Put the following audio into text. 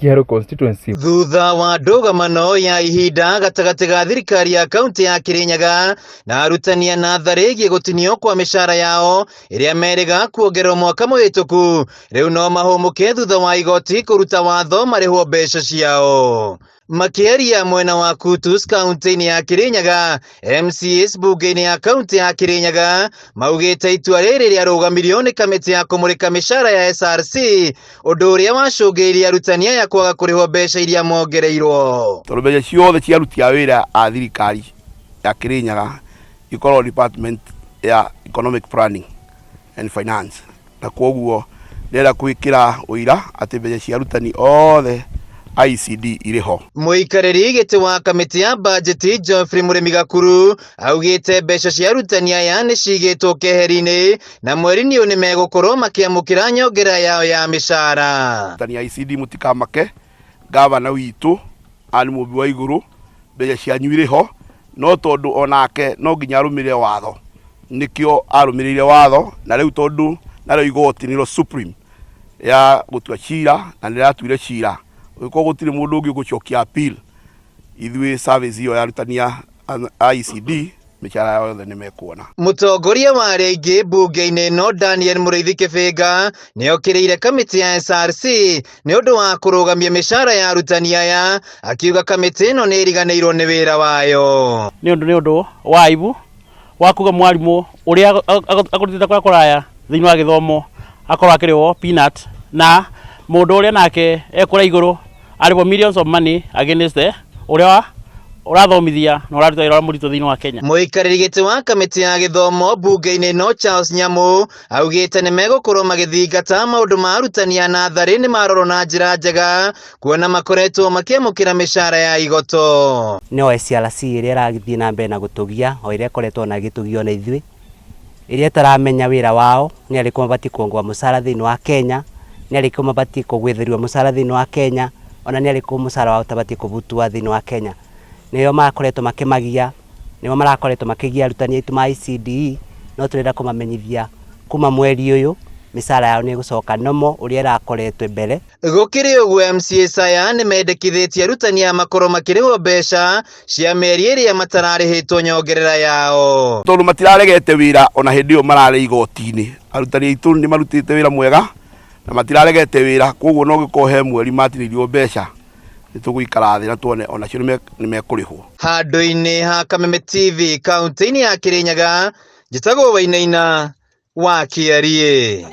Kiharu constituency. Thutha wa ndũgamano ya ihinda gatagatĩ ga thirikari ya kaunti ya Kirinyaga na arutani a natharĩ ĩgiĩ gũtinio kwa mĩcara yao ĩrĩa merĩga kuongererwo mwaka mũhĩtũku, rĩu no mahũmũke thutha wa igoti kũruta watho marĩhwo mbeca ciao. Makĩaria mwena wa Kutus kaunti-inĩ ya Kirinyaga, MCAs mbunge-inĩ ya kaunti ya Kirinyaga maugĩte itua rĩrĩ rĩarũgamirio nĩ kamĩtĩ ya kũmũrĩka mĩcara ya SRC, ũndũ ũrĩa wacũngĩrĩirie arutani aya kwaga kũrĩhwo mbeca iria mongereirwo. Tondũ mbeca ciothe cia aruti a wĩra a thirikari ya Kirinyaga ikoragwo department ya economic planning and finance, na kwoguo ndĩrenda gwĩkĩra ũira atĩ mbeca cia arutani othe a ECD irĩ ho. Mũikarĩri gĩtĩ wa kamĩtĩ ya bajeti Geoffrey Mũrĩmi Gakuru augĩte mbeca cia arutani aya nĩ cigĩtwo keheri-inĩ na mweri-inĩ ũyũ nĩ megũkorwo makĩamũkĩra nyongera yao ya mĩcara. Arutani a ECD mũtikamake, gavana witũ ani mũmbi wa igũrũ, mbeca cianyu irĩ ho, no tondũ onake no nginya arũmĩrĩre watho, nĩkĩo arũmĩrĩire watho, na rĩu tondũ narĩo igoti nĩrĩo supreme ya gũtua cira na nĩratuire cira, ũngĩkorwo gũtirĩ mũndũ ũngĩ ũgũcokia appeal, ithuĩ service ĩyo ya arutani a ECD mĩcara yao yothe nĩ mekuona. Mũtongoria wa arĩa aingĩ mbunge-inĩ ĩno Daniel Mũrĩithi Kĩbĩnga nĩokĩrĩire kamĩtĩ ya SRC nĩ ũndũ wa kũrũgamia mĩcara ya arutani aya, akiuga kamĩtĩ ĩno nĩ ĩriganĩirwo nĩ wĩra wayo. Nĩ ũndũ wa aibu wa kuga mwarimũ ũrĩa akũrutĩte kũrĩa kũraya thĩinĩ wa gĩthomo akorwo akĩrĩhwo peanut, na mũndũ ũrĩa nake ekũrĩa igũrũ arĩhwo millions of money against the ũrĩa ũrathomithia na ũraruta wĩra ũrĩa mũritũ thĩinĩ wa Kenya. Mũikarĩri gĩtĩ wa kamĩtĩ ya gĩthomo mbunge-inĩ ĩno Charles Nyamu augĩte nĩ megũkorwo magĩthingata maũndũ ma arutani a natharĩ nĩ marorwo na njĩra njega, kuona makoretwo makĩamũkĩra mĩcara ya igoto. No SRC ĩrĩa ĩragĩthiĩ na mbere na gũtũgia o ĩrĩa ĩkoretwo na ĩgĩtũgio na ithuĩ, ĩrĩa ĩtaramenya wĩra wao nĩ arĩkũ mabatiĩ kuongererwo mũcara thĩinĩ wa Kenya, nĩ arĩkũ mabatiĩ kũgwĩthĩrio mũcara thĩinĩ wa Kenya, ona nĩ arĩkũ mũcara wao ũtabatiĩ kũbutwo thĩinĩ wa Kenya. Nĩo makoretwo makĩmagia, nĩo marakoretwo makĩgia arutani aitũ ma ECDE, no tũrenda kũmamenyithia kuma mweri ũyũ mĩcara yao nĩ ĩgũcoka normal ũrĩa ĩrakoretwo mbere. Gũkĩrĩ ũguo, MCAs aya nĩ mendekithĩtie arutani aya makorwo makĩrĩhwo mbeca cia mĩeri ĩrĩa matararĩhĩtwo nyongerera yao. Tondũ matiraregete wĩra ona hĩndĩ ĩyo mararĩ igoti-inĩ, arutani aitũ nĩ marutĩte wĩra mwega na matiraregete wĩra, koguo no gĩkorwo he mweri matinĩirio mbeca, nĩ tũgũikara thĩ na tuone onacio nĩ mekũrĩhwo. Handũ-inĩ ha Kameme TV kaunti-inĩ ya Kirinyaga, njĩtagwo Wainaina wa Kĩariĩ.